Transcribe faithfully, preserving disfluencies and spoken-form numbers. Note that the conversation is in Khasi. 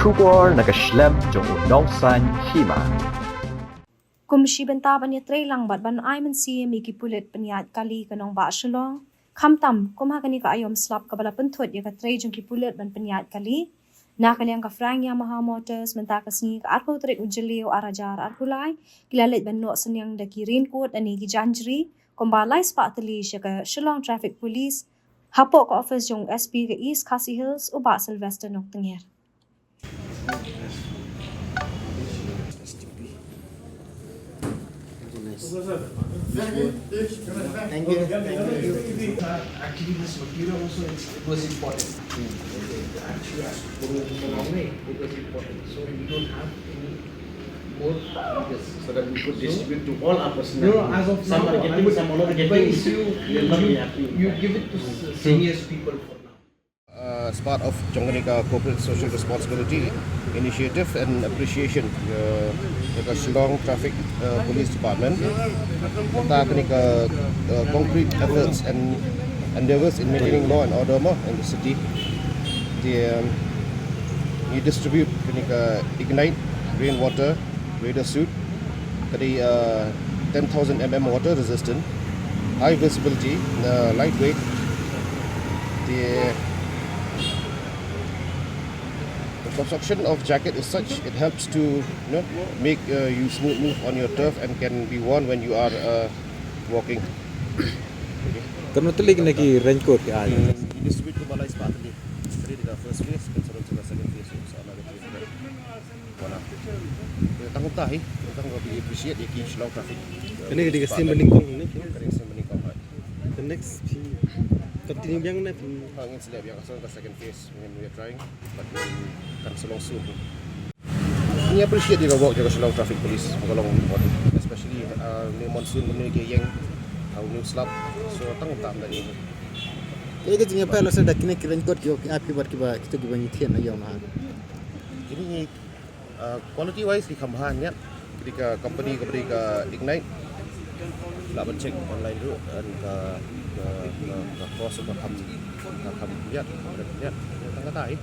Khubor na ka shlem jong u nongsan hima. Kum shi bynta ban ïatrei lang bad ban ai mynsiem ïa ki pulit pynïaid kali ka nongbah Shillong. Khamtam, kum ha kane ka aïom slap kaba la pynthut ïa ka trei jong ki pulit ban pynïaid kali. Na ka liang ka Frank Yamaha Motors mynta ka sngi ka arphew tarik u Jylliew ar hajar arphew lai, ki la leit ban noh synñiang da ki raincoat lane ki jaiñjri, kumba lai spah tylli sha ka Shillong Traffic Police, hapoh ka office jong u S P ka East Khasi Hills, u Bah Sylvester Noktyngiar. Thank you. Thank you. Actually, this material also, it's, it was important. Okay, the actual, it was important. So we don't have any more of this. So that we could distribute to all our personnel. No, no, as of now, some are getting, some are not getting. You, you give it to seniors people for now. Uh, as part of jong kane ka corporate social responsibility initiative and appreciation, uh, ïa ka Shillong Traffic, uh, Police Department, mynta kane ka, uh, concrete efforts and endeavors in maintaining law and order mo in the city. Te, um, ngi distribute kane ka Ignite rainwater raider suit, ka dei, uh, ten thousand M M water resistant, high visibility, uh, lightweight. The, the construction of jacket is such, it helps to, you know, make, uh, you smooth move on your turf and can be worn when you are, uh, walking. Kan nutlik na ki raincoat ki ai. Ini sebut tu balai sepatu ni. Tadi di first phase, kan sudah second phase. Wala. Tang kumta hi, tang ko appreciate ïa ki Shillong Traffic. Kane ka dei ka sien ba nyngkong ne? Kane ka sien ba nyngkong, hai. The next, continue biang ne? Ha, ngin sa leh biang, ka second phase, ngin, we are trying, but ngin kan sa long soon. Ngi appreciate ïa ka work jong ka Shillong Traffic Police, ka long, especially, uh, ni monsoon, ni ki ïeng, uh, ni slap, so tang kumta ym dei. Ïa ka jingïapher la sa da kine ki raincoat ki, ki ap ki bad kiba, kito kiba ngi thied na ïong ha. Kine ngi Uh, quality wise ki kham bha ïa ki, ka company, company ka Ignite. Lah ban check online ruh, and ka, ka, ka, ka cost ka kham, ka kham ïa, ïa, tang kata hi.